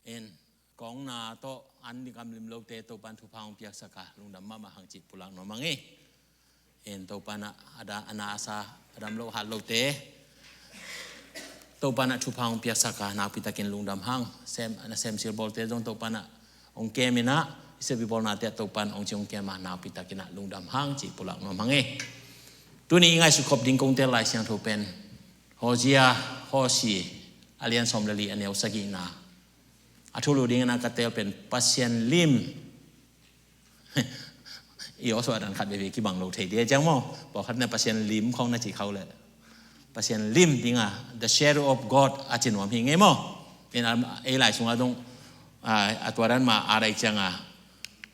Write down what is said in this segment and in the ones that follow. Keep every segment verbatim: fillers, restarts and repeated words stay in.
En, kawngna tawh an ding gamlim lote Topan thupha hong piaksak a, lungdam mahmah hang cih pulak nuam hang e. En, Topan a, a da, a na a sa, a dam loh hat lote Topan a thupha hong piaksak a, nakpi takin lungdam hang. Sem, na sem silbawlte zong Topan a hong kem in a, i sem i bawlnate a Topan hong ci hong kem a, nakpi takin a lungdam hang cih pulak nuam hang e. Tuni i ngaihsut khop ding kong tel Lai Siangtho pen Hosea, Hosea, a lian sawm le li, a neu sagihna. A thulu dingin a ka tel pen Pasian lim. I aw suah dan khat veve kibang lo thei dia ciang maw. Pawlkhat na Pasian lim khong na ci khau le. Pasian lim dinga, the shadow of God a ci nuam hi ngei maw. In a, ei lai sunga dong, a, a tua dan ma a dai cianga,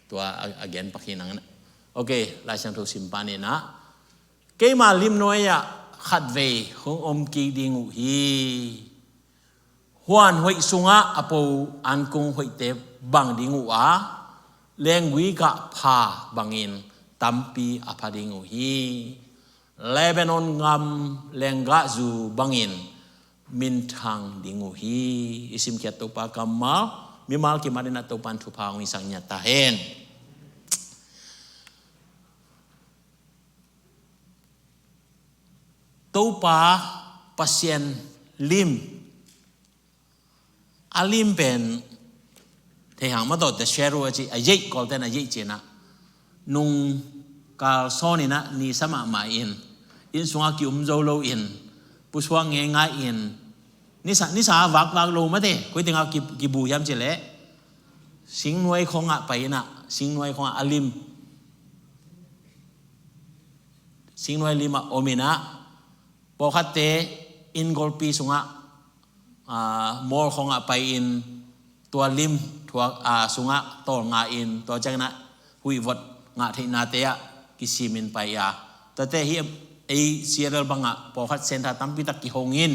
tua a, a gen pak hi nang. Ok, Lai Siangtho sim pan in a. Keima lim nuai-ah khatvei hong om kik ding uh hi. Huan hoih sungah a po ankung hoihte bang ding uh a, lenggui gah pha bangin tampi a pha ding uh hi. Lebanon gam lenggahzu bangin minthang ding uh hi. I simkhiat Topa kammal, mimal kimat in a Topan thupha hong hisak ngiat ta hen. Topa Pasian lim. A lim pen thei hang mah tawh, the shadow a ci, a yeih, Kawlte'n a yeih ci-in a. Nung kal sawn in a, nisa mahmah in, inn sungah ki-um zo lo in, pusuak ngeingai in, nisa, nisa vakvak lo mate, koi tengah ki, kibu hiam cih leh singnuai khongah pai in a, singnuai khongah a lim, singnuai limah om in a, pawlkhatte inn golpi sungah, aa, mawl khongah pai in, tua lim thuak, aa, sungah tawlnga in, tua ciangin a huih vot ngah theihnate ah kisimin pai a. Tuate hi ei Seattle bangah pawlkhat center tampi tak kihong in,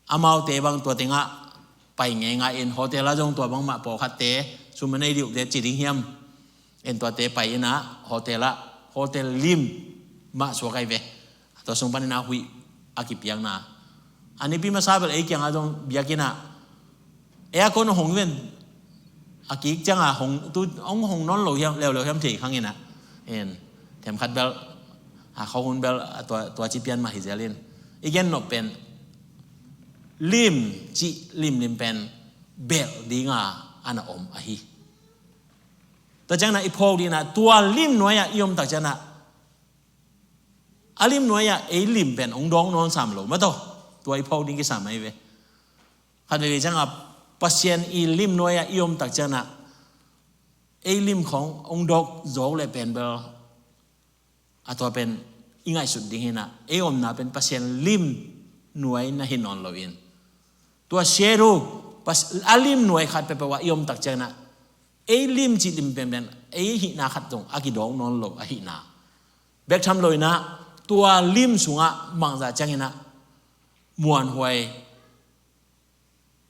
amaute bang tua tengah pai ngeingai in, hotel ah zong tua bangmah pawlkhatte, sum a nei deuhte ci ding hiam, en, tuate pai in a, hotel ah, hotel lim mah suak ahi ve. Tua sung panin a huih a kipiakna. A nipi masa bel ei kiangah zong biakinn ah aircon hong ven. A kik ciangah hong, tu hong, hong nawn lo hiam, leuleu hiam thei khang in a. En, themkhat bel, a, khuahun bel, a, tua, tua ci pian mah hi zel in. I gen nop pen, lim cih limlim pen belh dinga a na om ahi. Tua ciangin a i phawk ding in a, tua lim nuai-ah i om tak ciangin a, a lim nuai-ah ei lim pen hong dawk nawn sam lo mah tawh, tua i phawk ding kisam ahi ve. Khat veve ciangah Pasian i lim nuai-ah i om tak ciangin a, ei lim khong hong dawk zawk leh pen bel, a tua pen i ngaihsut ding hi in a, ei omna pen Pasian lim nuai na hi nawn lo in, tua shadow, Pas-, a lim nuai khat peuhpeuh ah i om tak ciangin a, ei lim cih lim penpen, ei hihna khat zong a kidawk nawn lo ahihna. Bek tham lo in a, tua lim sungah bangzah ciangin a muanhuai,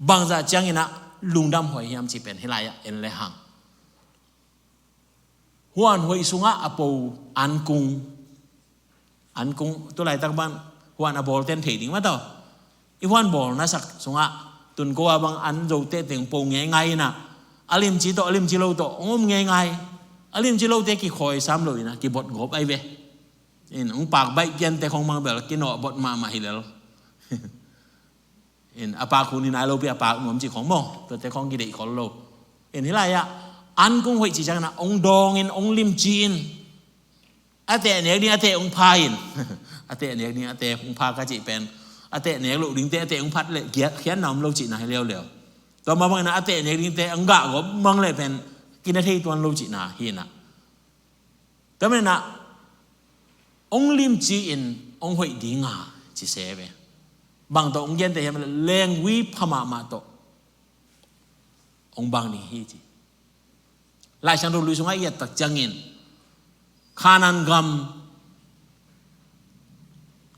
bangzah ciangin a lungdamhuai hiam cih pen hih lai-ah en le hang. Huan hoih sungah a po ankung. Ankung, tu laitak bang huan a bawlte'n thei ding mah tawh. I huan bawl na sak sungah tun ko a bang an zo tehteng po ngeingai in a, a limci tawh, a limci lo tawh hong om ngeingai. A limci lote kikhawi sam lo in a, kibot gawp ahi ve. In, hong pak baih piante khong mang bel kinawh bot mahmah hi lel. In, a pak hun hi nai lo pi, a pak nuam cih khong maw, tuate khong kideih khol lo. In, hih lai-ah ankung hoih cih ciangin a hong dawng in, hong limci in, a teh nek ding a teh hong pha in. A teh nek ding a teh hong pha ka cih pen, a teh nek loh dingte a teh hong phat leh khiatna om lo cihna hi leuleu. Tua mah bangin a teh nek dingte hong gah gawp mang leh pen kina thei tuan lo cihna hi in a. Tua manin a hong limci in hong hoih dinga ci se ve. Bang tawh hong genteh hiam leh lenggui pha mahmah tawh hong bang ding hi ci. Lai Siangtho Lui sungah i et tak ciangin Kanaan gam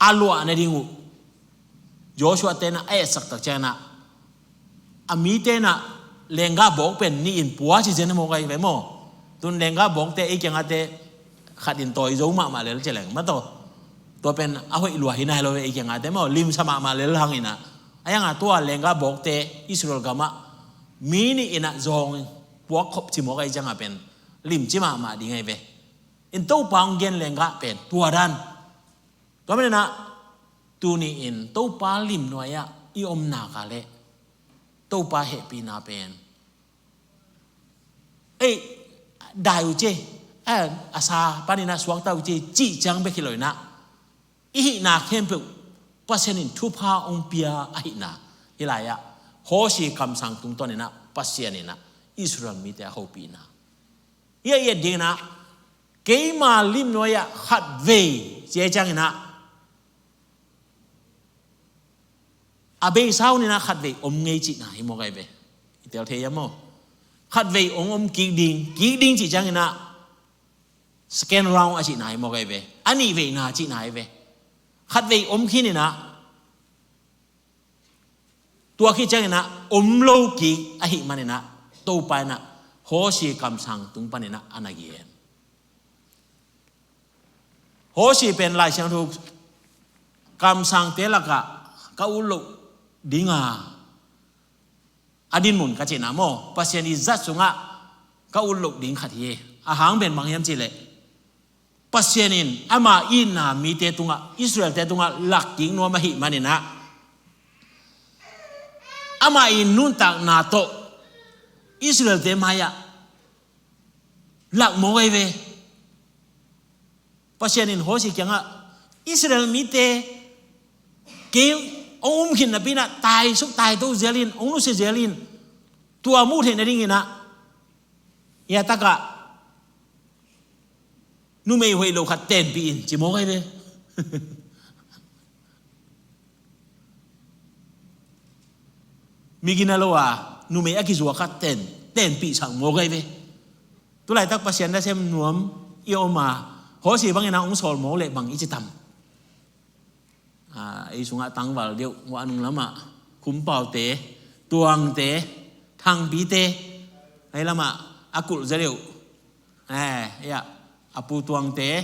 a luah nading uh Joshua te'n a etsak tak ciangin a, a mite'n a lenggah bawk pen nih in pua ci zen a mawk ahi ve maw. Tun lenggah bawkte ei kiangahte khat in tawi zo mahmah lel ci leng mah tawh. Tua pen a hoih lua hi nai lo ve ei kiangahte maw, limsa mahmah lel hang in a. A hiangah tua lenggah bawkte Israel gamah mi nih in ah zawng puak khop ci mawk ahi ciangah pen limci mahmah ding ahi ve. In Topa hong gen lenggah pen tua dan. Tua manin ah tuni in Topa lim nuai-ah i om nak leh Topa hehpihna pen, ei, dai uh ci, a sa panin ah suakta uh ci, cih ciang bek hi lo in ah, i hihna khempeuh Pasian in thupha hong pia ahihna. Hih lai-ah Hosea kamsang tungtawn in ah Pasian in ah Israel mite a hopihna. Hih a i et ding in ah, keima lim nuai-ah khatvei ci ahih ciangin ah, a beisa hun in ah khatvei om ngei cihna hi mawk ahi ve. I tel thei hiam maw? Khatvei hong om kik ding, kik ding cih ciangin ah second round a cihna hi mawk ahi ve. A nihveina cihna hi ve. Khatvei om khin in ah, tua khit ciangin ah om lo kik ahih manin ah Topa in ah Hosea kamsang tung panin ah a na gen. Hosea pen Lai Siangtho kamsangte lakah ka ut loh dinga a dinmun ka cihna maw, Pasian i zat sungah ka ut loh ding khat hi. A hang pen bang hiam cih leh, Pasian in ama itna mite tungah, Israelte tungah lak kik nuam ahih manin ah, ama i nuntakna tawh Israelte mai-ah lak mawk ahi ve. Pasian in Hosea kiangah, Israel mite kei hong um khin napi in ah taisuk taito zel in, hong nusia zel in, tua muh theih nadingin ah, hih a takah numei hoih lo khat tenpih in ci mawk ahi ve. Mi gina lo a numei a kizuak khat ten, tenpihsak mawk ahi ve. Tulaitak Pasian nasem nuam i om a, Hosea bangin ah hong sawl mawk leh bang i ci tam? Ah, ei sungah tangval deuh, hua nung lamah khumpaute, tuangte, thangpite, ei lamah a kulh za deuh. Eh, ya, a pu tuangte,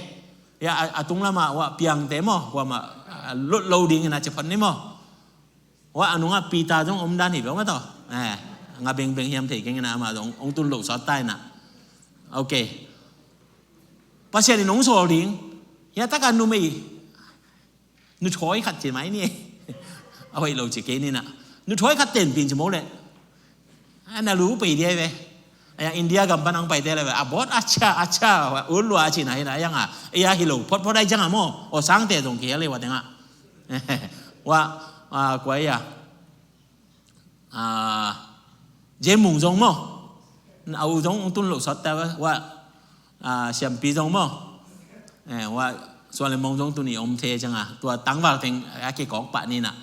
ya, a, a tung lamah hua piangte maw, hua mah, ah, lot lo dingin a ci phot ni maw. Hua a nungah Peter zong om dan hi bek maw taw. Eh, nga bengbeng hiam thei keng in ah, amah zong hong tun loh sawt ta in ah. Ok. Pasian in hong sawl ding. Hih a takah numei, nuthawi khat ci mai ni. A hoih lo ci kei ni in ah. Nuthawi khat tenpih in ci mawk leh, a na lu pei dia ve. A yang India gam pan hong paite leh ve, a bawt a cha, a cha, ut lua a cihna hi in ah, a yang a, ei a hi lo photphot ahih ciangah maw, aw sangte zong kihel hi ua tengah. Ua, a, kua hi a, a, J Mung zong maw, a u zong hong tun loh sawt ta ua, a, Siampi zong maw, eh, ua, Suan le Mong zong tuni om thei ciangah, tua tangval teng a kikawk pah ni in ah.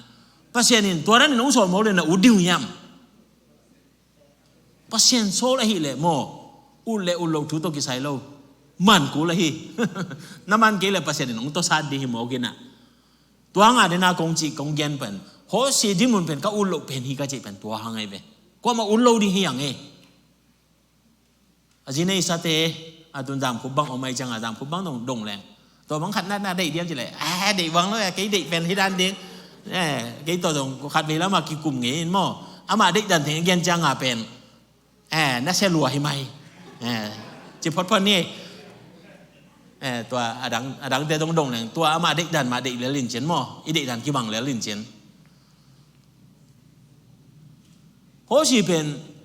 Pasian in tua dan in hong sawl mawk leh na ut ding uh hiam? Pasian sawl ahih leh maw, ut le ut loh thu tawh kisai lo, man kul ahi. Na man kei leh Pasian in hong tawsat ding hi mawk in ah. Tua hang a den a kong cih kong gen pen, Hosea dinmun pen ka ut loh pen hi ka cih pen tua hang ahi ve. Kuamah ut lo ding hi hang e. A zi neisate, a tun Zamkhup bang om ahih ciangah, Zamkhup bang dong, dong leng. Tua bang khat na, na deih diam cih leh, a, deih bang lo a, kei deih pen hi dan ding. Eh, kei tua dong khatvei lamah kikum ngei in maw. Amah deih dan teng a gen ciangah pen, eh, na sia lua hi mai. Eh, ci photphot ni. Eh, tua a dang, a dangte dong dong leng, tua amah deih dan mah deih lel in cin maw, i deih dan kibang lel in cin. Hosea pen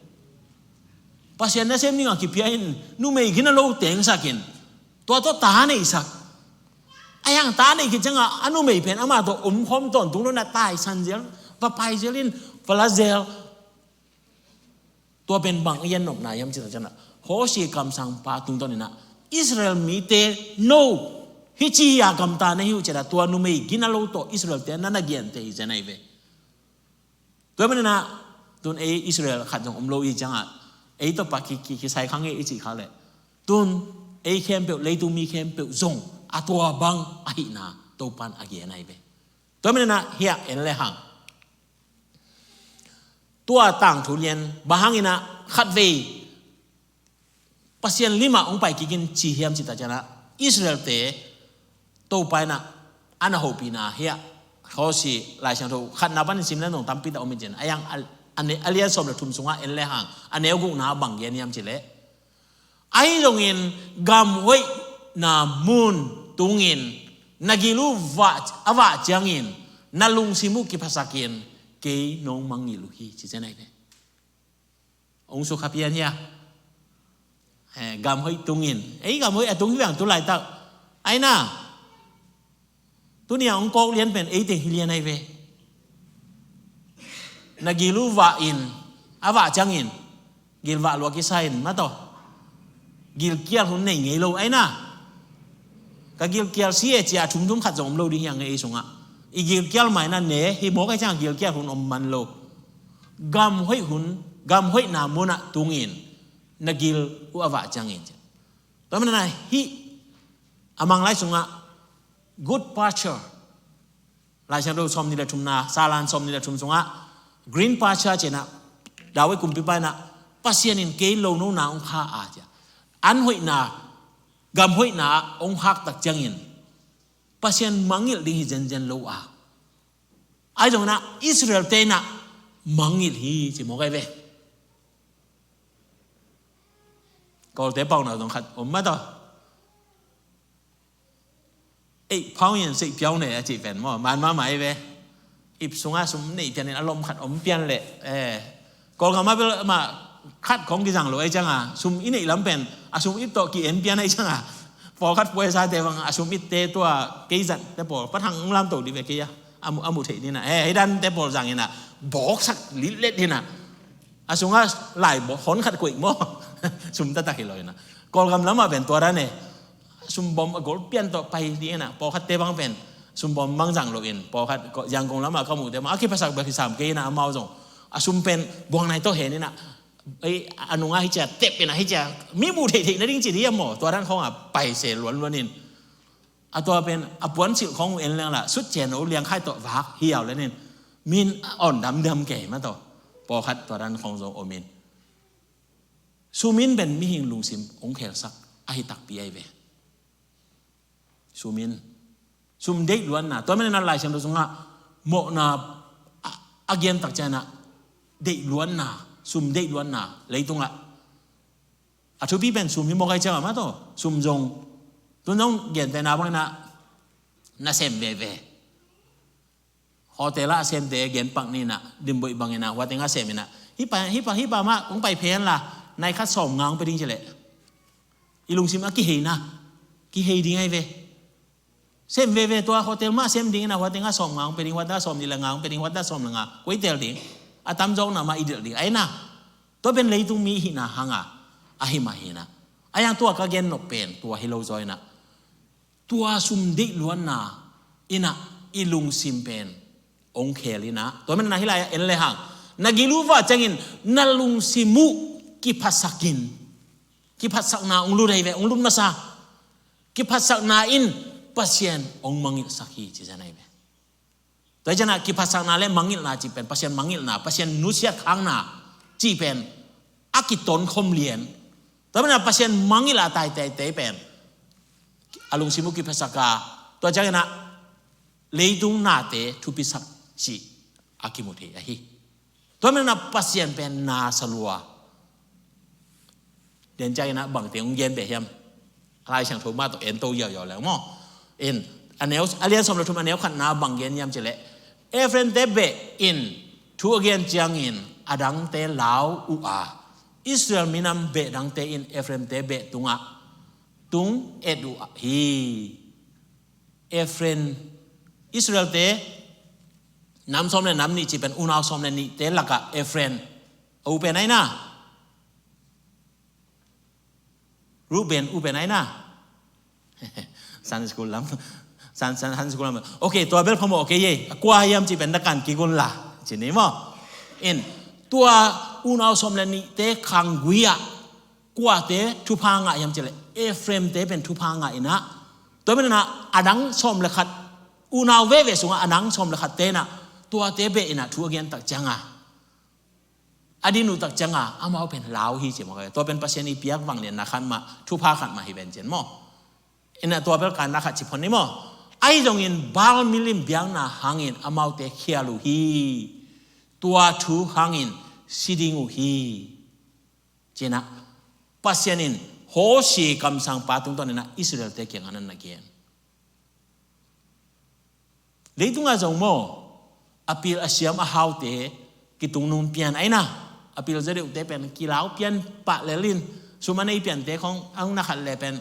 Pasian nasem dingah kipia in, numei gina lo tengsak in, tua tawh ta neihsak. A yang ta neih khit ciangah a numei pen amah tawh omkhawm tawntung lo in ah, taisan zel, va pai zel in, va la zel. Tua pen bang i gen nopna hiam cih tak ciangah, Hosea kamsangpa tungtawn in ah, Israel mite, no, hih ci-a gamta na hi uh ciangah, tua numei gina lo tawh Israelte na na genteh hi zen ahi ve. Tua manin ah, tun ei Israel khat zong om lo i ciangah, ei tawh pah ki, ki, kisai kha ngei i cih kha leh, tun ei khempeuh, leitung mi khempeuh zong a tua bang ahihna Topan a gen ahi ve. Tua manin ah hiah en le hang, tua tangthu lian, bang hangin ah khatvei Pasian limah hong pai kik in ci hiam cih tak ciangah, Israelte Topa in ah a na hopihna hiah, Hosea Lai Siangtho khatna panin sim leng zong tampi tak om in cin, a yang a, A ne, a lian sawm le thum sungah en le hang, a neu gukna bang gen hiam cih leh, ahi zongin gam hoihna mun tungin na gil uh vah, a vah ciangin na lungsim uh kiphasakin kei nong mangngilh uh hi, ci cian ahi ve. Ong sukha pian hia? Eh, gam hoih tungin. Ei, gam hoih a tung hi vang tu laitak. Aina. Tuni a ong kawk lian pen ei teng hi lian ahi ve. Na gil uh vah in, a vah ciangin gil vah lua kisa in, mataw. Gilkial hun nei ngei lo, aina. Ka gilkial si e ci a thumthum khat zong om lo ding hi a ngei ei sungah. I gilkial mai na ne hi mawk ahi ciang gilkial hun om man lo. Gam hoih hun, gam hoihna munah tungin na gil uh a vah ciangin. Tua mana hih a Manglai sungah good pasture, Lai Siangtho sawm nih le thumna, Salan sawm nih le thum sungah green pasture ci-in ah, David kumpipa in ah, Pasian in kei lonona ong kha a ci a, an hoihna, gam hoihna ong khak tak ciangin Pasian mangngilh ding hi zenzen lo a, ahi zongin ah Israel-te in ah mangngilh hi ci mawk ahi ve. Kawlte pauna zong khat om mataw. Ei, phau in sei piau ne a cih pen maw, man mahmah ahi ve. Ip sungah sum neih pianin a lom khat om pian leh, eh, Kawlgam ah bel mah khat khong kizang lo ahi cianga, sum i neih lam pen a sum ip tawh ki-en pian ahi cianga, pawlkhat puaisate bang a sum itte tua kei zat te pawl pathang ong lamto dih ve kei a, a mu, a mu thei dina, eh, hei dante pawl zangin ah bawksak litlet dina. A sungah lai bawk hon khat kuik maw. Sum taktak hi lo ina. Kawlgam lamah pen tua dan e. Sum bawm a gol pian tawh pai ding ina. Pawlkhatte bang pen sum bawm bang zang lo in. Pawlkhat Yangon lamah ka muhte bang a kiphasak bek hi sam kei ina, amau zong a sum pen buang nai tawh hen ina. Ei, a nungah hi cia tep ina hi cia mi muh theihtheih nading ci dih a maw. Tua dan khawngah pai se luanluan in. A tua pen a puansilh khawng uh en leng lah sutcen uh liangkhai tawh vak hiau lenin min a awn damdam kei mataw. Pawlkhat tua dan khawng zong om in. Sum in pen mihing lungsim ong khelsak ahi takpi ahi ve. Sum in, sum deih luanna, tua manin ah Lai Siangtho sungah mawhna a, a gen tak ciangin ah deih luanna, sum deih luanna leitungah a thupi pen sum hi mawk ahi ciangah mataw, sum zong tun zong gentehna bangin ah na sem veve. Hotel ah a semte genpak ni in ah, Dimboih bangin ah, hua tengah sem in ah, hih pa, hih pa, hih pa mah kong pai phen la, nai khat sawm nga ong pe ding ci leh i lungsim a kiheina, kihei ding ahi ve. Sem veve tua hotel mah sem ding ina, hua tengah sawm nga ong pe ding, hua tengah sawm nih le nga ong pe ding, hua tengah sawm le nga, koi tel ding. A tamzawkna mah i delh ding aina. Tua pen leitung mi hihna hanga ahi mah hi ina. A yang tua ka gen nop pen tua hi lo zaw ina. Tua sum deih luanna ina i lungsim pen ong khel ina. Tua manin ah hih lai-ah en le hang, na gil uh vah ciangin na lungsim uh kiphatsakin, kiphatsakna ong lut ahi ve, ong lut masa. Kiphatsakna in Pasian ong mangngilhsak hi ci zan ahi ve. Tua hi ciangah kiphatsakna le mangngilhna cih pen Pasian mangngilhna, Pasian nusiat khakna cih pen a kitonkhom lian. Tua manin ah Pasian mangngilh a tai teitei pen a lungsim uh kiphatsak a, tua ciangin ah leitung nate thupisak cih a kimu thei ahi. Tua manin ah Pasian pen na sa lua. Den ciangin ah bangte ong gen beh hiam? Lai Siangtho mah tawh en to yauyau leng maw. In, a neu, a lian sawm le thum a neu khatna bang gen hiam ci leh, Ephraim-te beh in thu a gen ciangin a dangte lau uh a, Israel minam beh dangte in Ephraim-te beh tungah tung et uh hi. Ephraim, Israel-te nam sawm le nam nih cih pen unau sawm le nihte lakah Ephraim a u pen aina. Reuben u pen aina. Sunday school lam. Sun, Sun, Sunday school lam. Ok, tua bel phamawh kei e. A kua hiam cih pen na kan kik un la ci ni maw. In, tua unau sawm le nihte khanggui ah kuate thupha ngah hiam ci leh Ephraim-te pen thupha ngah ina. Tua manin ah a dang sawm le khat, unau veve sungah a dang sawm le khatte in ah tuate beh in ah thu a gen tak cianga, a din uh tak cianga amau pen lau hi ci mawk ahi ve. Tua pen Pasian i piak vangliatna khat mah, thupha khat mah hi ven cin maw. In ah tua bel kanna khat ci phot ni maw. Ahi zongin Baal milim biakna hangin amaute khial uh hi. Tua thu hangin si ding uh hi, ci-in ah Pasian in Hosea kamsangpa tungtawn in ah Israel-te kiangah na gen. Leitungah zong maw, a pil a siam a haute kitung nung pian ahi na, a pil zaw deuhte pen kilau pian pah lel in, sum a nei piante khong ang na khat le pen,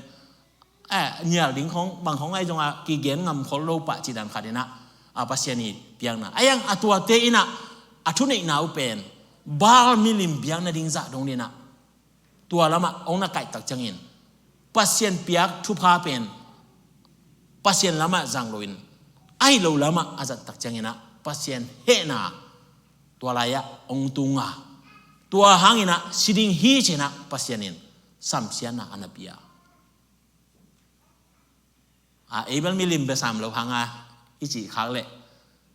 eh, nial ding khong, bang khong ahi zongah kigen ngam khol lo pah cih dan khat in ah, a Pasian i piakna. Ahi hang a tuate in ah a thuneihna uh pen Baal milim biakna ding zah dong in ah tua lamah hong na kaih tak ciangin Pasian piak thupha pen Pasian lamah zang loin, ahi lo lamah a zat tak ciangin ah Pasian hehna tua lai-ah hong tung a, tua hangin ah si ding hi ci-in ah Pasian in samsiatna a na pia. A, ei bel milim bia sam lo hang a i cih khak leh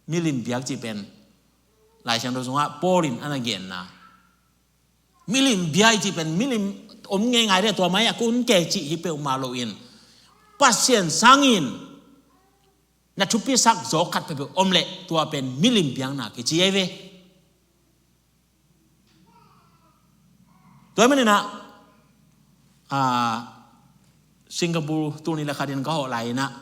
milim biak cih pen Lai Siangtho sungah Paul in a na genna. Milim bia i cih pen milim om ngeingai deh, tua mai a kun ke cih hi peuhmah loin Pasian sangin na thupisak zawk khat peuhpeuh om leh tua pen milim biakna kici ahi ve. Tua ahih manin ah, ah, Singapore tul nih le khat in ka hawh lai in ah,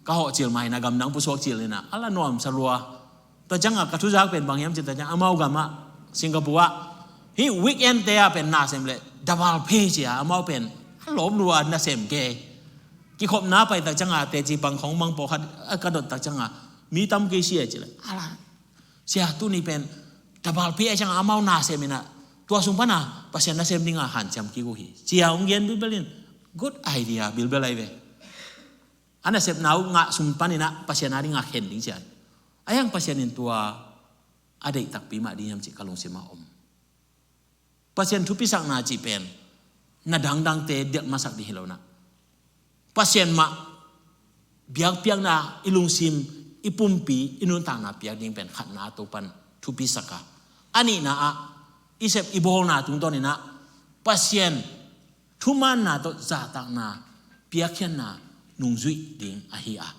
ka hawh cil mah in ah, gamdang pusuak cil in ah, a la nuamsa lua. Tua ciangah ka thuzak pen bang hiam cih tak ciang amau gamah Singapore ah hih weekend te ah pen nasem le double pay ci a, amau pen a lawm lua nasem ke. Kikhopna pai tak ciangah teci pang khong mang pawlkhat a ka dot tak ciangah mi tam kei sia ci le, a la, sia, tuni pen double pay ahih ciangah amau nasem in ah tua sung pan a Pasian nasem dingah hanciam kik uh hi, ci a hong gen bilbel in, good idea bilbel ahi ve. A nasepna uh ngah sung pan in ah Pasian a dingah khen ding ci a. Ahi hang Pasian in tua a deih takpi mah ding hiam cih ka lungsim ah om. Pasian thupisakna cih pen na dangdangte delh masak ding hi lo in ah, Pasian mah biakpiakna i lungsim, i pumpi, i nuntakna piak ding pen khatna, Topa'n thupisak a, a nihna ah i sep i bawlna tungtawn in ah Pasian thumaanna tawh zahtakna, piakkhiatna nungzuih ding ahi a.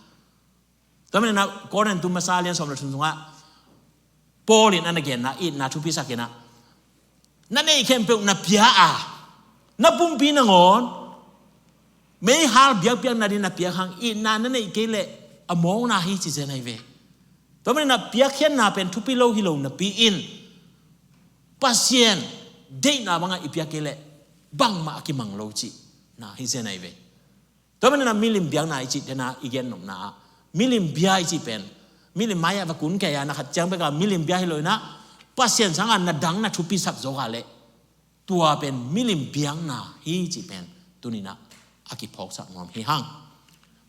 Tua manin ah Korin tu masa lian sawm le thum sungah Paul in a na genna itna thupisak in ah, na neih khempeuh na pia a, na pumpi nangawn meihal biakpiakna ding na piak hang, itna na neih kei leh a mawkna hi ci zen ahi ve. Tua manin ah piakkhiatna pen thupi lo hi lo napi in Pasian deihna bangah i piak kei leh bangmah a kimang lo cihna hi zen ahi ve. Tua manin ah milim biakna i cih tena i gen nopna ah milim bia i cih pen milim mai-ah va kun kei a, na khat ciang bek a milim bia hi lo in ah Pasian sangah na dang na thupisak zawk a leh tua pen milim biakna hi cih pen tuni in ah a kiphawksak nuam hi hang.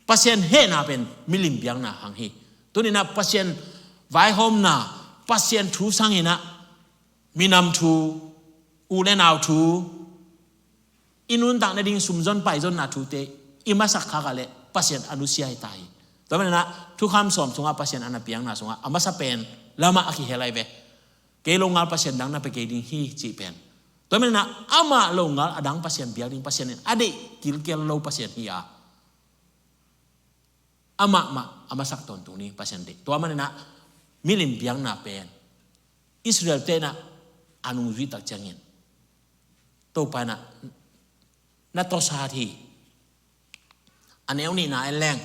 Pasian hehna pen milim biakna hang hi. Tuni in ah Pasian vaihawmna, Pasian thu sang in ah minam thu, u le nau thu, i nuntak nading sumzon paizonna thute i masak khak a leh Pasian a nusia hi ta hi. Tua manin ah Thukham sawm sungah Pasian a na piakna sungah a masa pen lamah a kihel ahi ve. Kei longal Pasian dang na pia kei ding hi cih pen. Tua manin ah amah longal a dang Pasian biak ding Pasian in a deih kilkel lo Pasian hi a, amah mah a masak tawntung ding Pasian deih. Tua manin ah milim biakna pen Israel-te in ah a nungzui tak ciangin Topa in ah na tawsat hi. A neu nihna en leng,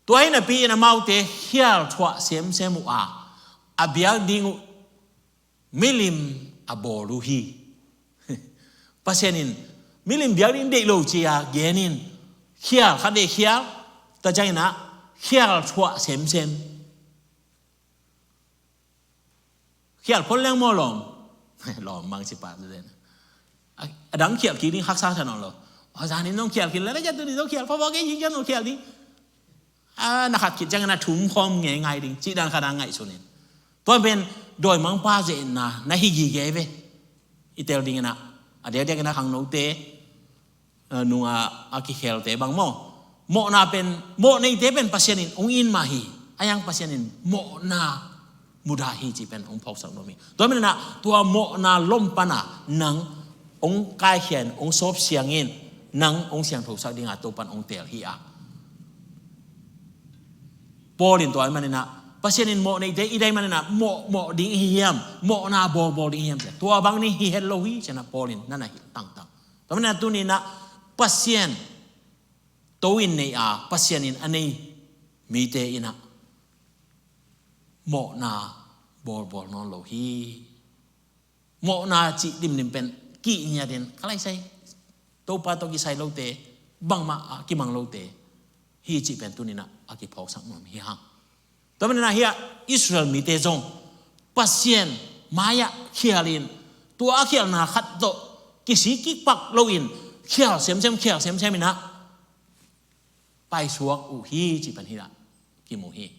tua hi napi in amaute khial thuah semsem uh a, a biak ding uh milim a bawl uh hi. Pasian in milim biak ding deih lo ci a gen in, khial khat vei khial, tua ciangin ah khial thuah semsem. Khial phot leng maw lawm? Lawm mang ci pah tu den. A, a dang khial kik ding haksa sa nawn lo. Aw, zanin zong khial kik leh, na kiat tu ni zong khial phot phot kei, khial ding. A, na khat khit ciangin a thum khawm ngeingai ding cih dan khat a ngaihsun in. Tua pen dawimangpa zeetna na hi gige ve. I tel dingin ah, a diakdiakin ah khangnote, eh, nungah a kikhelte bang maw, mawhna pen, mawh neite pen Pasian in hong it mah hi. Ahi hang Pasian in mawhna mudah hi cih pen hong phawksak nuam hi. Tua manin ah tua mawhna lom pan a nang hong kaikhia in, hong sawpsiang in, nang hong siangthosak ding a Topa'n hong teel hi a. Paul in tua ahih manin ah Pasian in mawh neite i deih manin ah mawh, mawh ding i hi hiam, mawhna bawlbawl ding i hi hiam ci-a, tua bang ni hi het lo hi ci-in ah Paul in na na hilh tangtang. Tua manin ah tuni-in ah Pasian to in nei a, Pasian in a nei mite in ah mawhna bawlbawl nawn lo hi. Mawhna cih limlim pen kihngiatin ka lai sai, Topa tawh kisai lote, bangmah a kimang lote hi cih pen tuni-in ah a kiphawksak nuam hi hang. Tua manin ah hiah Israel mite zong Pasian mai-ah khialin, tua a khialna khat tawh kisik kikpak loin khial semsem, khial semsem in ah paisuak uh hi cih pen hiah kimu hi.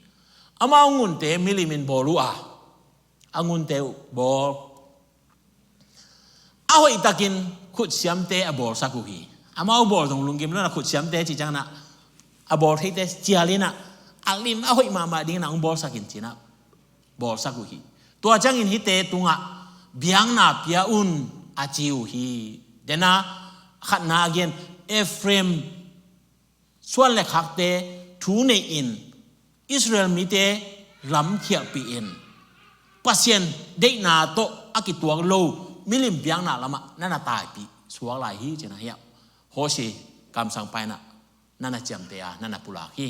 Amau ngunte milim in bawl uh a, a ngunte uh bawl, a hoihtakin khutsiamte a bawlsak uh hi. Amau bawl zong lunggim lo-in ah khutsiamte cih ciangin ah a bawl theite cialin ah a lim a hoih mahmah dingin ah hong bawlsak in ci-in ah bawlsak uh hi. Tua ciangin hihte tungah biakna pia un a ci uh hi. Dena khatna a gen, Ephraim suan le khakte thu nei-in, Israel mite lam khialhpih in, Pasian deihna tawh a kituak lo milim biakna lamah na na taipih suak lai hi ci-in ah hiah Hosea kamsangpa in ah na na ciamteh a, na na pulak hi.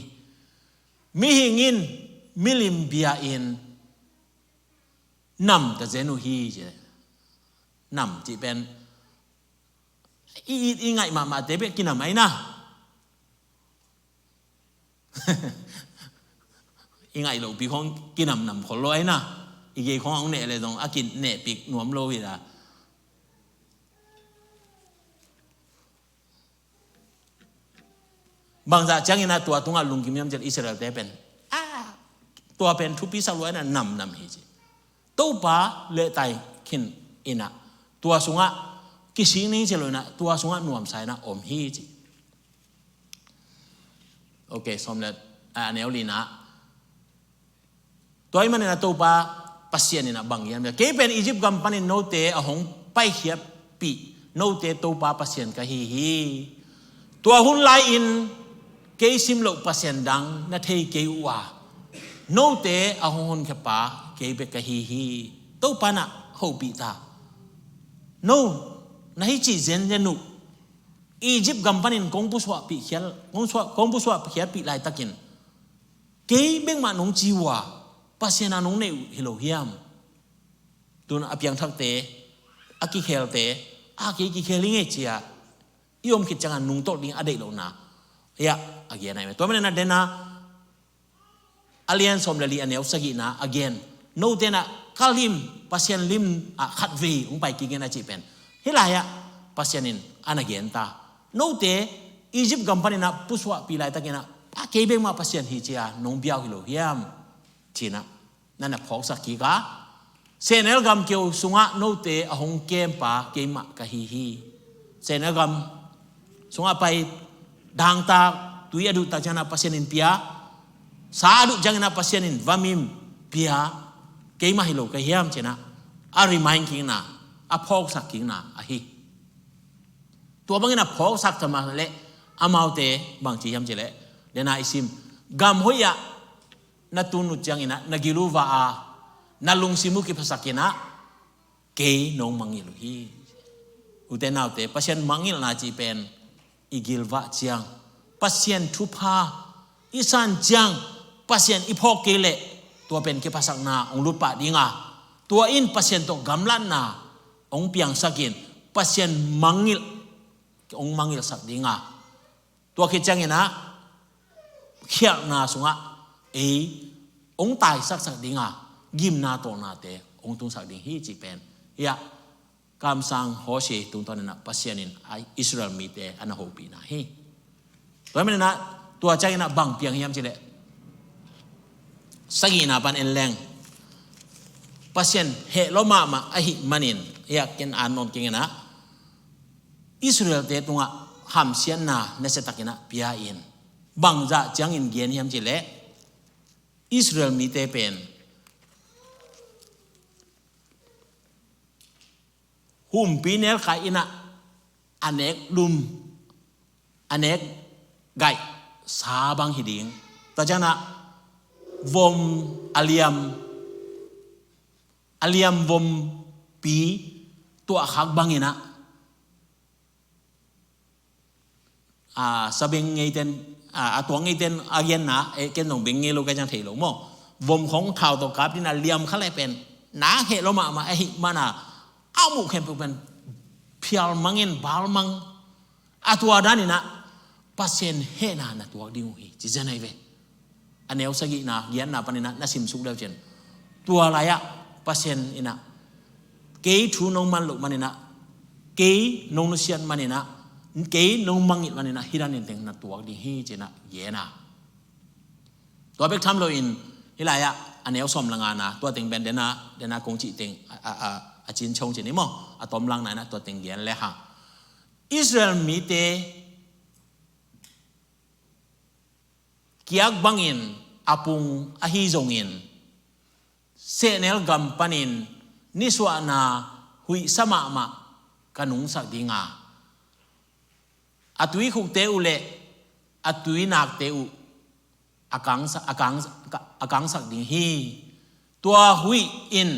Mihing in milim bia-in nam ta zen uh hi ci. Nam cih pen i it i ngaih mahmahte bek kinam ahi na. I ngaih lohpi khong kinamnam khol lo ahi na. I gei khong a hong neh le zong a kinehpik nuam lo hi la. Bangzah ciangin ah tua tungah lungkim hiam cih leh Israelte pen, ah, tua pen thupi sak lua in ah namnam hi ci. Topa lehtai khin in ah tua sungah kisik ning ci lo in ah tua sungah nuamsa in ah om hi ci. Ok, sawm le, ah, a neu lina. Tua ahih manin ah Topa Pasian in ah bang hiam, kei pen Egypt gam panin note a hong paikhiatpih note Topa Pasian ka hi hi. Tua hun lai-in kei sim loh pasian dang na thei kei uh a, note a hong honkhia pa kei bek ka hi hi. Topa in ah hopih ta. No, na hi cih zenzen uh. Egypt gam panin kong pusuahpih khial, kong suah, kong pusuahpih khiatpih laitakin kei bek mah nong ci uh a, Pasian a nong neih uh hi lo hiam? Tun a piangthakte, a kikhelte, a kei kikhel hi ngei ci-a i om khit ciangin nungtolh ding a deih lohna hiah a gen ahi mah. Tua manin ah dena a lian sawm le li a neu sagihna a gen. Note in ah ka lim, Pasian lim ah khatvei hong pai kik in a cih pen hih lai-ah Pasian in a na gen ta. Note Egypt gam panin ah pusuahpih laitakin ah, a kei bek mah Pasian hi ci-a nong bia uh hi lo hiam? Ci-in ah na na phawksak kik a, sehnel gam keu sungah note a hong kempa keimah ka hi hi. Sehnel gam sungah pai, dangtak, tui a duh tak ciangin ah Pasian in pia, sa a duh ciangin ah Pasian in vamim pia, keimah hi lo ka hiam ci-in ah a remind kikna, a phawksak kikna ahi. Tua bangin a phawksak ta mah leh amaute bang ci hiam cih leh, dena i sim, gam hoih ah na tun uh ciangin ah na gil uh va a, na lungsim uh kiphasak in ah kei nong mangngilh uh hi. Ute naute, Pasian mangngilhna cih pen i gilvah ciang, Pasian thupha i san ciang, Pasian i phawk kei leh tua pen kiphasakna hong lut pah ding a, tua in Pasian tawh gamlatna hong piangsak in Pasian mangngilh hong mangngilhsak ding a, tua khit ciangin ah khialhna sungah ei hong taisaksak ding a, gimna tawlnate hong tungsak ding hi cih pen hiah kamsang Hosea tungtawnin ah Pasian in a Israel mite a na hopihna hi. Tua manin ah tua ciangin ah bang piang hiam cih leh, sagihna pan en leng, Pasian heh lua mahmah ahih manin hiah ken an nawn keng in ah Israelte tungah hamsiatna nasiatakin ah pia in, bangzah ciangin gen hiam cih leh Israel mite pen humpi nelkai in ah a nek lum, a nek gaih sa bang hi ding. Tua ciangin ah vom a liam, a liam vompi tuahkhak bangin ah, a, sabeng ngeiten, a, a tuak ngeiten a genna, eh, ken zong beng ngei lo ka ciang thei lo maw. Vom khong thau tawh kap ding a liam kha le pen na heh lo mahmah ahih mana, a muh khempeuh pen phial mangin bal mang. A tua danin ah Pasian hehna na tuak ding uh hi ci zen ahi ve. A neu sagihna giatna panin ah na simsuk deuh cian, tua lai-ah Pasian in ah kei thu nong man loh manin ah, kei nong nusiat manin ah, kei nong mangngilh manin ah hih danin teng na tuak ding hi ci-in ah gen a. Tua bek tham loin hih lai-ah a neu sawm le ngana, tua teng pen dena, dena kong cih teng a, a, a, a cin chong cin hi maw, a tom langna in ah tua teng gen le hang. Israel mite kiak bangin a pung ahi zongin, sehnel gam panin nisuahna huihsa mahmah ka nungsak ding a, a tuikhukte uh le a tuinakte uh a kangsa-, a kangsa-, a kangsak ding hi. Tua huih in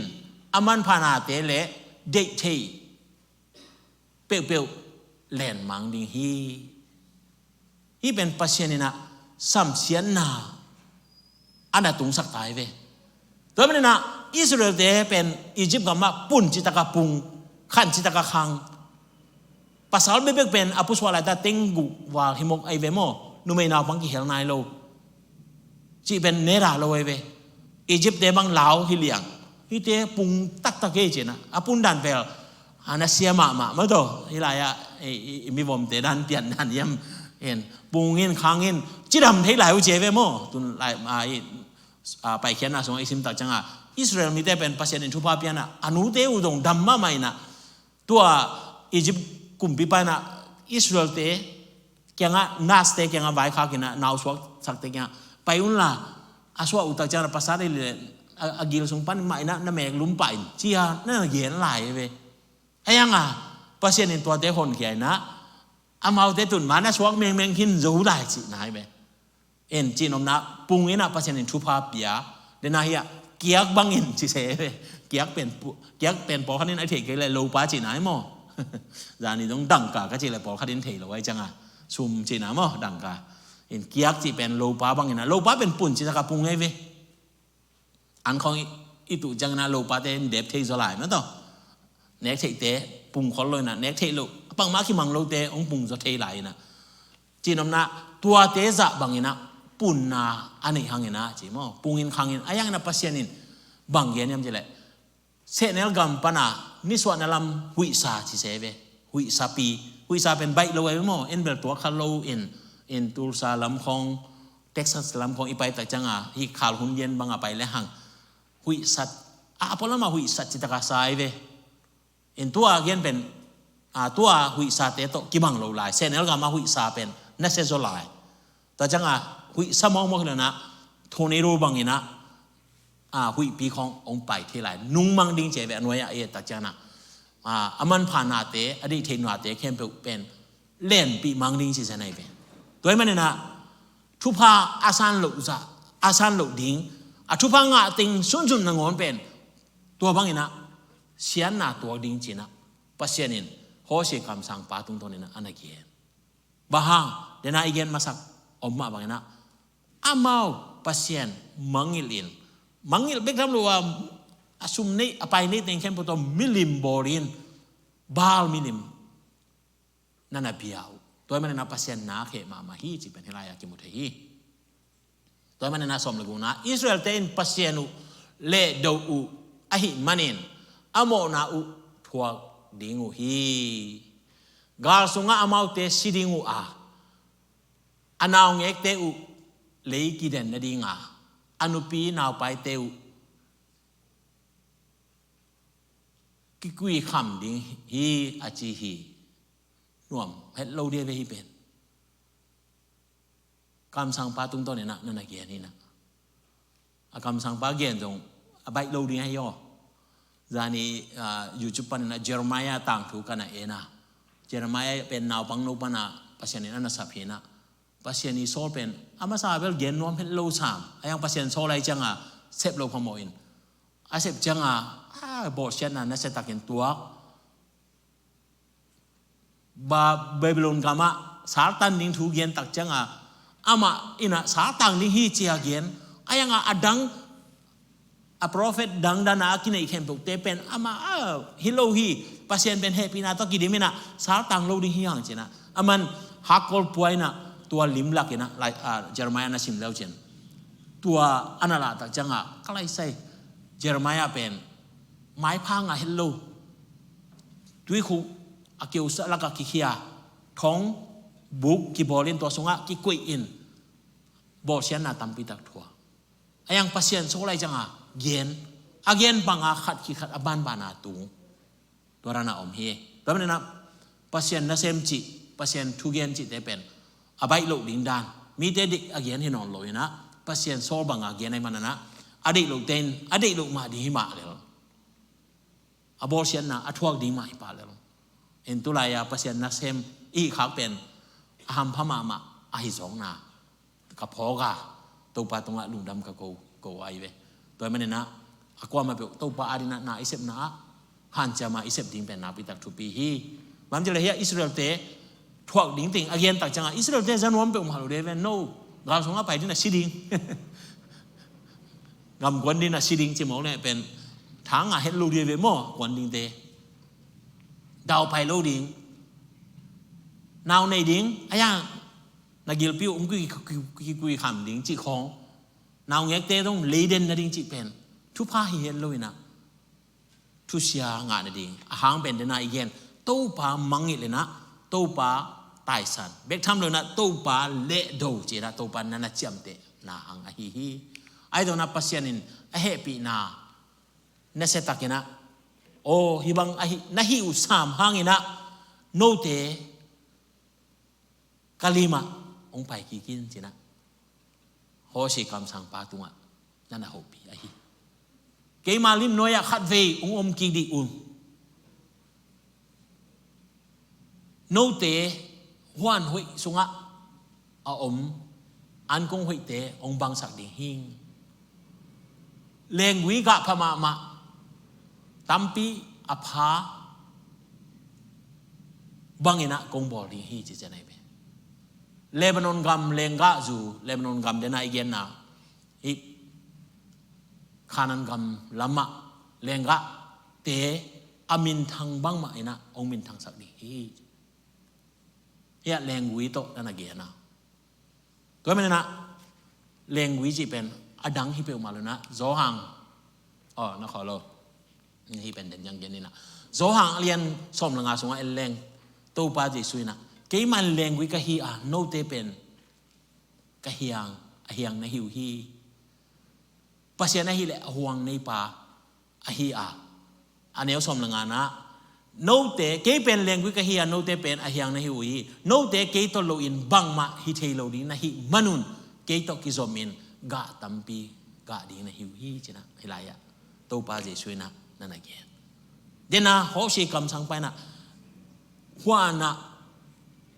a manphanate le deih thei peuhpeuh lenmang ding hi. Hih pen Pasian in ah samsiatna a na tungsak ta hi ve. Tua manin ah Israel-te pen Egypt gamah pun citak a pung, khan citak a khang. Pasal bekbek pen a pusuah laita teng guk val hi mawk ahi ve maw. Numei naupang kihel nai lo cih pen neta lo ahi ve. Egypt-te bang lau hi liang. Hihte pung taktak hi ci-in ah, a pun dan pen a na sia mahmah maw taw. Hih lai-ah i, i, i mivomte dan pian dan hiam, en, pung in khang in cidam thei lai uh ci ahi ve maw. Tun lai, a, i, a, Paikhiatna sungah i sim tak ciangin Israel mite pen Pasian in thupha pia-in ah a nute uh zong dam mahmah in ah, tua Egypt kumpipa in ah Israel-te kiangah, nurse-te kiangah vaikhak in ah, nausuaksakte kiangah, pai unla, a suah uh tak ciangin ah pasal i le, a, a gil sung pan mah in ah na mek lum pah in ci-a na na gen lai hi ve. Ahi hang a Pasian in tuate honkhia in ah, amaute tun ma na suak mengmeng khin zo lai cihna hi ve. En, cihnopna pung in ah Pasian in thupha pia. Dena hi ah kiak bangin ci se ve. Kiak pen pu-, kiak pen pawlkhat in a thei kei le lopa cihna hi maw. Zani dong dangka ka cih le pawlkhat in thei lo ahi ciangin sum cihna maw, dangka. En, kiak cih pen lopa bangin ah, lopa pen pun citak a pung ahi ve. An khawng i, i tuh ciangin ah lopate in dep thei zaw lai maw taw. Nek theihte pung khol lo in ah, nek theih loh, a pang mah kimang lote hong pung zaw thei lai in ah. Cihnopna tuate zah bangin ah punna a neih hangin ah ci maw. Pung in khang in, ahi hangin ah Pasian in bang gen hiam cih leh, sehnel gam pan a nisuahna lam huihsa ci se ve. Huihsapi, huihsa pen baih lo ahi ve maw. En bel tuak kha lo in, in Tulsa lam khawng, Texas lam khawng i pai tak ciangin ah, hih khal hun lian bang a pai le hang huihsat, a, a pualam ah huihsat citak a sa ahi ve. In tua gen pen, a, tua huihsate tawh kibang lo lai. Sehnel gam a huihsa pen na sia zaw lai. Tua ciangin ah huihsa mawkmawk hi lo in ah, tornado bangin ah, a, huihpi khawng hong pai thei lai. Nungmang ding ci ve, a nuai-ah i et tak ciangin ah, a, a manpha nate, a deih thei nate khempeuh pen lenpih mang ding ci zen ahi ve. Tua ahih manin ah thupha a san loh zah, a san loh ding, a thupha ngah teng sunsun nangawn pen tua bangin ah siatna tuak ding ci-in ah Pasian in Hosea kamsangpa tungtawnin ah a na gen. Bang hang, dena i gen masak om mah bangin ah, amau Pasian mangngilh in, mangngilh bek tham lo a, a sum neih, a pai neih teng khempeuh tawh milim bawl in, Baal milim na na bia uh. Tua ahih manin ah Pasian nak heh mahmah hi cih pen hih lai-ah kimu thei hi. Tua ahih manin ah sawm le gukna, Israel-te in Pasian uh lehdo uh ahih manin a mawhna uh thuak ding uh hi. Gal sungah amaute si ding uh a, a naungekte uh lei kiden nading a, a nupi naupaite uh kikui kham ding hi, a ci hi. Nuam het lo ding ve hih pen. Kamsangpa tungtawnin ah na na gen hi in ah. A kamsangpa gen zong a baih lo ding ahi aw. Zani, ah, YouTube panin ah Jeremiah tangthu ka na en a. Jeremiah pen naupangno pan a Pasian in a na sap hi in ah. Pasian i sawl pen a masa bel gen nuam het lo sam. A yang Pasian sawl ai cianga sep lo phamawh in a sep cianga a bawlsiatna nasiatakin tuak. Ba Babylon gamah saltan ding thu gen tak cianga amah inah saltang ding hi cia gen. A yanga a dang a prophet dangdana a kineih khempeuhte pen amah a hi lo hi. Pasian pen hehpihna tawh kidim inah saltang lo ding hi hang cinah aman hakkol pua inah tua limlak inah lai, a, Jeremiah na sim leu cin tua ana lahtak cianga ka laisai Jeremiah pen maipha ngah het lo. Tuikhuk a kiusah laka kikhia thong buk kibawlin tua sungah kikoihin bawlsiatna tampitak thua. A yang Pasian sawlai cianga gen a gen banga khat khit khat a banbana tung. Tua rana om hi. Tua manina Pasian nasem cih Pasian thugen cihte pen a baih loh ding dan mite dik a gen hi nawn lo inah Pasian sawl banga gen ai manana a deih loh tein a deih loh mah ding hi mah lel. A bawlsiatna a thuak ding mah hi pah lel. In tulai-a Pasian nasem i hih khak pen a hampha mahmah ahi zawkna ka phawk a Topa tungah lungdam ka ko ko ai ve. Tua maninah a kuamah peuh Topa adinah na i sepna ah hanciama i sep ding pen nakpitak thupi hi. Bang ci le hiah Israelte thuak ding teng a gentak cianga Israelte za nuam peuhmah lo dei ve no. Gal sungah pai ding a si ding. Gam kuan ding a si ding ci mawk le pen thang a het lo dei ve maw kuan dingte. Dau pai lo ding. Nau nei ding a yang na gilpi uh um kui kui kham ding cih khawng. Naungekte dong leiden na ding cih pen thupha hi het lo inah thusia ngah nading a hang pen dena i gen Topa mangngilh inah Topa taisan bek tham lo inah Topa lehdo ci inah Topa nana ciamteh na hang ahi hi. Ai dona Pasian in a hehpihna nasiatak inah aw hibang ahi na hi uh sam hang inah note ka limah hong pai kikin cinah Hosea kamsangpa tungah nana hopih ahi. Keima lim nuai-ah khatvei hong om kik dih un. Note huan hoih sungah a om ankong hoihte hong bangsak ding hing. Lenggui gah pha mahmah tampi a pha banginah kong bawl ding hi ci cian ahi ve. Lebanon gam lenggah zu Lebanon gam dena i genna hih Khanan gam lamah lenggahte a minthang bangmah inah hong minthangsak ding hi. Hiah lenggui tawh nana gena tua maninah lenggui cih pen a dang hi peuhmah lo inah Zawhang aw na khaw lo. Hih pen den yang gen inah Zawhang a lian sawm le nga sungah en leng Topa Jesu inah keiman lenggui ka hi a note pen ka hiang a hiang na hi uh hi. Pasian ahileh a huang neipa ahi a a neu sawm le nganah note kei pen lenggui ka hi a note pen a hiang na hi uh hi. Note kei tawh loin bangmah hi thei lo ding na hih manun kei tawh kizomin gah tampi gah ding na hi uh hi cinah hilai-ah Topa Jesu inah nana gen. Dena Hosea kamsangpa inah huanah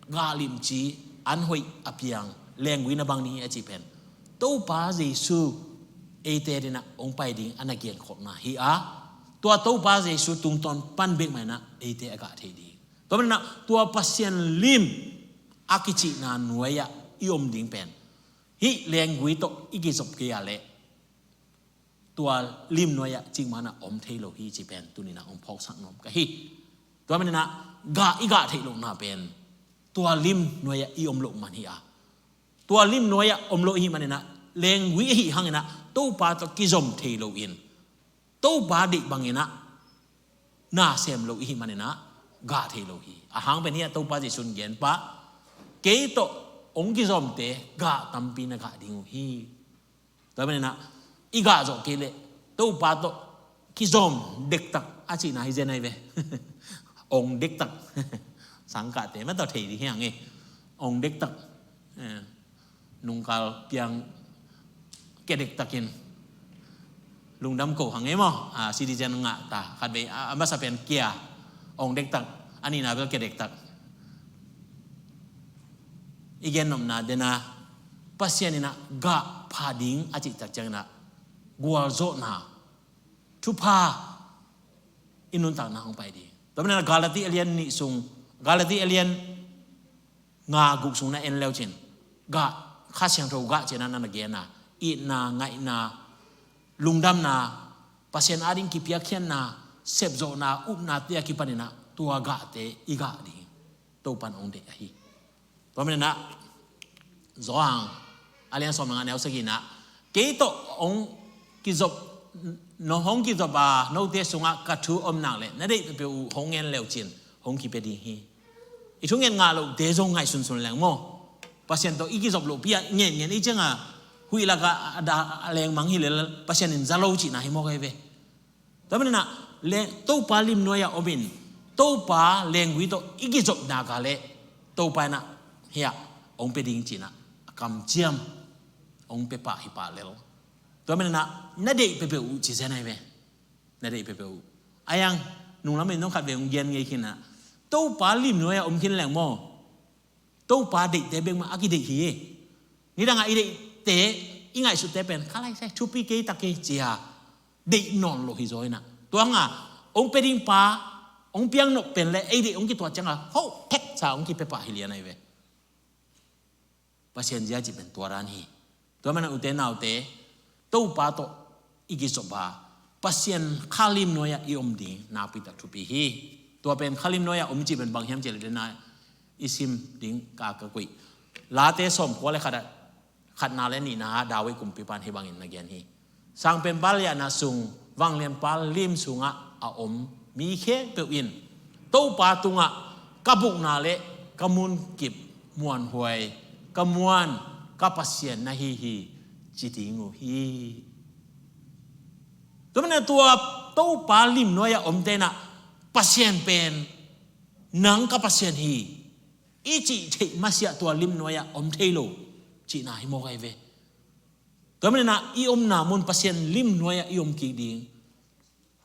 gah limci an hoih a piang lenggui na bang ding hi a cih pen Topa Jesu eite dinah hong pai ding a na genkholhna hi a tua Topa Jesu tungtawn pan bekmah inah eite a gah thei ding. Tua maninah tua Pasian lim a kicihna nuai-ah i om ding pen hih lenggui tawh i kizop kei a leh tua lim nuai-ah cikmah na om thei lo hi ci pen tuninah hong phawksak nuam ka hi. Tua maninah gah i gah theih lohna pen tua lim nuai-ah i om loh man hi a tua lim nuai-ah om loh ihi maninah lenggui ahi hanginah Topa tawh kizom thei loin Topa deih banginah na sem lo ihi maninah gah thei lo hi. A hang pen hiah Topa Jesu in gen pah kei tawh hong kizomte gah tampi na gah ding uh hi. Tua maninah i gah zawh kei leh Topa tawh kizom dektak a cihna hi zen ahi ve. Ong dektak sangkahte ma tawh thei dih hiang e. Ong dektak nungkal piang kia dektakin lungdam ko hang e maw? Citizen ngah ta khatvei a masa pen kia ong dektak a nihna bel kia dektak. i gennopna dena Pasian in ah gah pha ding a cih tak ciangin ah gualzawhna, thupha i nuntakna hong pai ding. Tua manin ah Galati a lian nih sung, Galati a lian nga guk sung na en leucin, gah, Kha Siangtho gah cih na na gen a, itna, ngaihna, lungdamna, Pasian ading kipiakkhiatna, sepzawhna, upnate a kipanin ah tua gahte i gah ding Topan hong deih ahi. Tua manin ah Johan a lian sawm le nga neu sagihna, kei tawh hong kizop, no hong kizop a note sungah ka thu om nak leh na deih peuhpeuh uh hong ngen leucin hong kipia ding hi. I thungen ngah lohte zong ngaihsunsun leng maw. Pasian tawh i kizop lohpi ah i ngenngen i cianga huih lakah a da a lengmang hi lel Pasian in za lo cihna hi mawk ahi ve. Tua manin ah Topa limnuai-ah om in Topa lenggui tawh i kizopna ka leh Topa in ah hiah hong pia ding cihna a kamciam hong pia pah hi pah lel. Tua manin ah na deih peuhpeuh uh ci zen ahi ve. Na deih peuhpeuh uh. A yang nunglam in nong khat vei hong gen ngei khin ah Topa limnuai-ah om khin leng maw. Topa deihte bek mah a kideih hi. Nidangah i deihte, i ngaihsutte pen kha lai sai thupi kei tak kei cia deih nawn lo hi zaw in ah. Tua hanga hong pia ding pa hong piang nop pen le ei deih hong kituat cianga hoh theksa hong kipia pah hi lian ahi ve. Pasian zia cih pen tua dan hi. Tua manin ute naute, Topa tawh i kizop a Pasian kha limnuai-ah i om ding nakpi tak thupi hi. Tua pen kha limnuai-ah om cih pen bang hiam cih leh dena i sim ding ka ka kuih. Late sawmkua le khat ah khatna le nihna ah David kumpipa in hih bangin na gen hi. Sangpenpa liahna sung vanglianpa lim sungah a om mi khempeuh in Topa tungah ka bukna le ka munkip muanhuai, ka muan, ka Pasian na hi hi ci ding uh hi. Tua manin tua Topa limnuai-ah omte in ah Pasian pen nang ka Pasian hi i cih theih masiah tua limnuai-ah om thei lo cihna hi mawk ahi ve. Tua manin ah i omna mun Pasian limnuai-ah i om kik ding.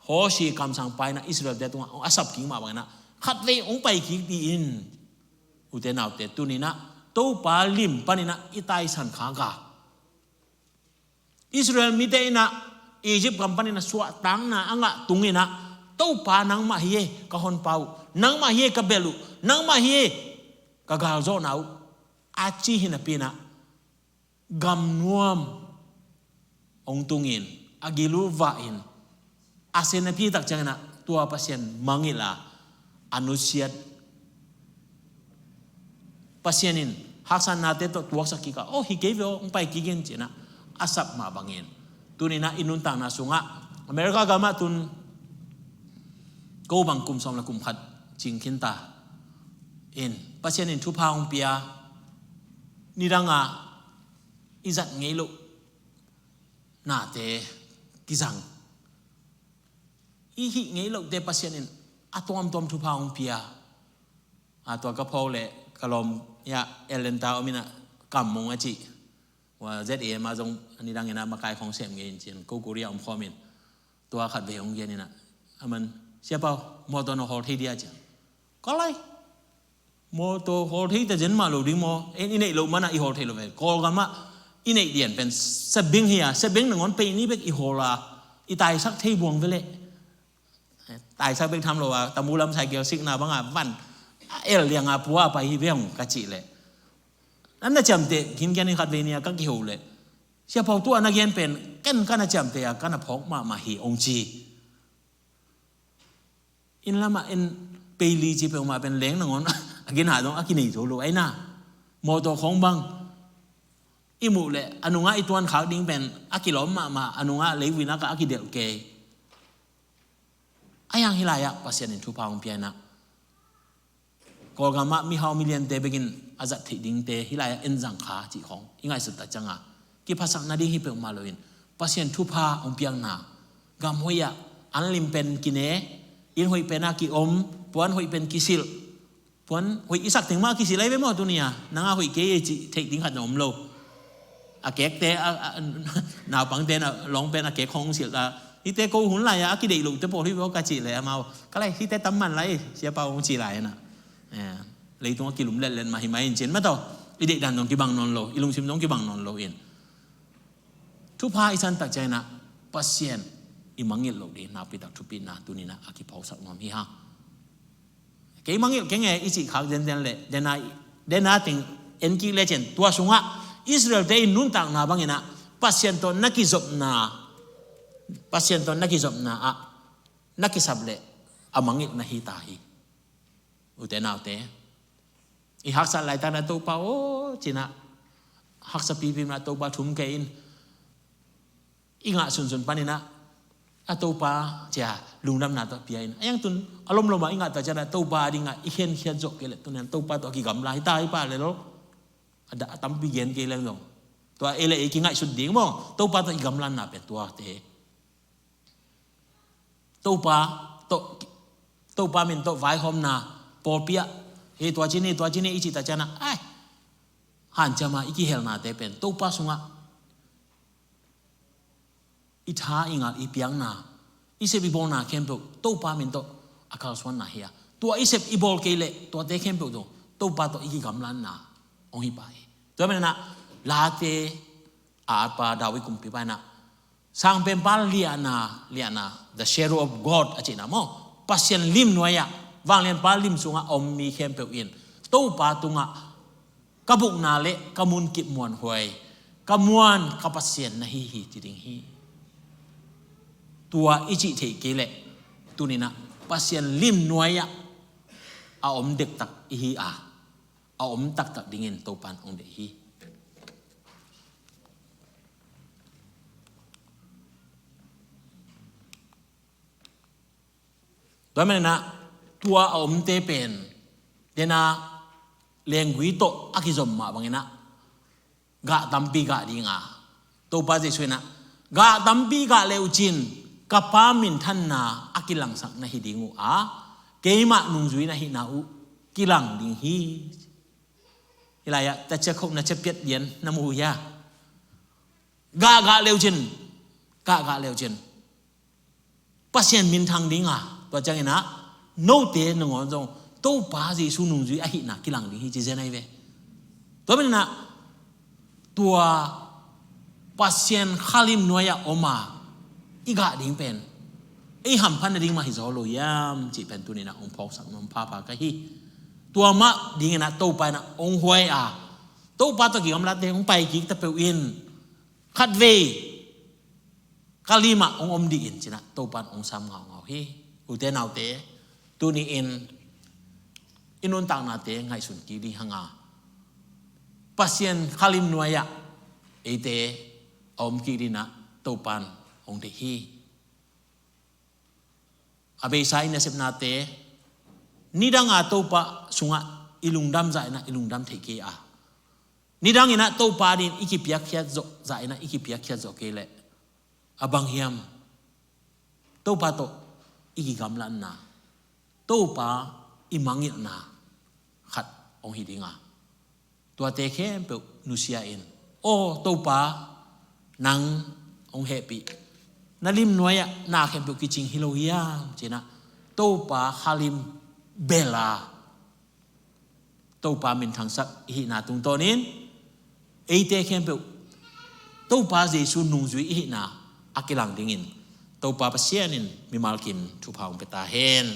Hosea kamsangpa in ah Israelte tungah a sap kik mah bangin ah khatvei hong pai kik dih in. Ute naute, tuni in ah Topa lim panin ah i taisan khak a, Israel mite in ah Egypt gam panin ah suahtakna a ngah tung in ah Topa nangmah hi e ka honpa uh, nangmah hi e ka belh uh, nangmah hi e ka galzawhna uh a ci hi napi in ah gamnuam hong tungin a gil uh vah in a sen a pi tak ciangin ah tua Pasian mangngilh a, a nusiat Pasian in haksatnate tawh tuaksak kik a, oh hi kei ve aw, hong pai kik in ci-in ah a sap mah bangin tuni in ah i nuntakna sungah America gamah tun ko bang kum sawm le kum khat cing khinta in Pasian in thupha hong pia, nidangah i zat ngei loh nate kizang, i hih ngei lohte Pasian in a tuamtuam thupha hong pia. A tua ka phawk leh ka lawm ya Atlanta om in ah kam mong a cih. Ua Z A M ah zong a nidang in ah makai khawng sem ngei in ci-in ko Korea om khawm in. Tua khat vei hong gen in ah, aman, Sia Pau, mawtaw na hawl thei dia ci-a. Ka lai, mawtaw hawl thei ta zen mah lo ding maw? En i neih loh man ah i hawl thei lo ve. Kawlgam ah i neih dian pen sabeng hi a, sabeng nangawn pei ni bek i hawl a, i taisak thei buang ve leh. Taisak bek tham lo a, tamu lam cycle sikna bang a van a el liang a pua a pai hi ve hong ka cih leh, nan na ciamteh khin kian in khat vei ni a ka kiho leh, Sia Pau, tua na gen pen ken ka na ciamteh a, ka na phawk mahmah hi hong ci. Inn lamah en pei li ci peuhmah pen leng nangawn a gina dong a kinei zo lo ahi na. Mawtaw khawng bang i muh leh a nungah i tuan khak ding pen a kilawm mahmah, a nungah leivui nak ah a kidelh kei. A yang hih lai-ah Pasian in thupha hong pia in ah, Kawlgam ah mihau miliante bekin a zat theih dingte hih lai-ah en zang kha cih khawng i ngaihsut tak ciangin, kiphasak nading hi peuhmah loin Pasian thupha hong piakna, gam hoih ah an lim pen kine, inn hoih pen ah kiom, puan hoih pen kisilh, puan hoih i sak teng mah a kisilh ahi ve maw tuni-a, nang a hoih kei ei cih theih ding khat na om lo. A kekte, a, a, naupangte na lawng pen a kek khawng hong silh a, hihte ko hun lai-a a kideih lohte pawl hi ve aw ka cih leh amau, ka lai, hihte tam man lai, Sia Pau hong cih lai-in ah. Eh, leitung a kilum letlet mah hi mah in cin mah tawh. I deihdan zong kibang nawn lo, i lungsim zong kibang nawn lo in, thupha i san tak ciangin ah Pasian i mangngilh loh ding nakpi tak thupina tuni-in ah a kiphawksak nuam hi hang. Kei mangngilh keng e i cih khak zenzen leh, dena, dena teng en kik lecin, tua sungah Israel-te in nuntakna bangin ah Pasian tawh na kizopna, Pasian tawh na kizopna ah na kisap leh a mangngilh na hi ta hi. Ute naute, i haksat laitak in ah Topa aw ci-in ah, haksa pipi in ah Topa thum kei in, i ngah sunsun panin ah, a Topa ci-a lungdamna tawh pia in, a hiang tun a lomlom ah i ngah tak ciang ah Topa a dingah i khenkhiat zawh kei leh, tuni-in ah Topa tawh a kigamla hi ta hi pah lel lo. A da, a tampi gen kei leng zong, tua ei le ei kingaihsut ding maw, Topa tawh i gamlanna pen tuate. Topa tawh, Topa min tawh vaihawmna pawlpi ah, hei, tua ci ni, tua ci ni i cih tak ciang ah, ai, hanciam a i kihelnate pen Topa sungah i tha, i ngal, i piakna, i sep i bawlna khempeuh Topa min tawh a kalsuanna hi a, tua i sep i bawl kei leh tuate khempeuh zong Topa tawh i kigamlanna hong hi pah hi. Tua manin ah Late a atpa David kumpipa in ah, Sangpenpa liahna, liahna, the shadow of God a cihna maw, Pasian lim nuai-ah, Vanglianpa lim sungah a om mi khempeuh in Topa tungah, ka bukna le ka munkip muanhuai, ka muan ka Pasian na hi hi ci ding hi. Tua i cih theih kei leh, tuni-in ah Pasian lim nuai-ah a om dektak i hi a, a om taktak dingin Topan hong deih hi. Tua manin ah tua a omte pen, dena lenggui tawh a kizom mah bangin ah gah tampi gah ding a, Topa Jesuh in ah, gah tampi gah le uh cin ka Pa minthanna a kilangsak na hi ding uh a, keimah nungzui na hihna uh kilang ding hi. Hih lai-ah taciakhoh na ciapiat lian na mu uh hia? Gah gah le uh cin, gah gah le uh cin Pasian minthang ding a, tua ciangin ah note nangawn zong Topa Jesuh nungzui ahihna kilang ding hi ci zen ahi ve. Tua manin ah tua Pasian khalim nuai-ah om a i gah ding pen ei hamphatna ding mah hi zaw lo hiam cih pen tuni-in ah hong phawksak nuam phapha ka hi. Tua mah dingin ah Topa in ah hong huai a, Topa tawh kigamlate hong pai kik ta peuh in, khatvei ka limah hong om dih in ci-in ah Topan hong sam ngaungau hi. Ute naute, tuni-in i nuntaknate ngaihsun kik ding hang a, Pasian khalim nuai-ah eite a om kik dingin ah Topan hong deih hi. A beisa i nasepnate, nidang a Topa sungah i lungdam zah in ah i lungdam thei kei a, nidangin ah Topa adingin i kipiakkhiat zawh zah in ah i kipiakkhiat zawh kei leh, a bang hiam? Topa tawh i kigamlatna, Topa i mangngilhna khat hong hi ding a, tuate khempeuh nusia in, aw Topa, nang hong hehpih, na lim nuai-ah na khempeuh kicing hi lo hiam ci-in ah Topa khalim bel a, Topa minthangsak i hihna tungtawnin eite khempeuh Topa Jesuh nungzui i hihna a kilang dingin Topa Pasian in mimal kim thupha hong pia ta hen.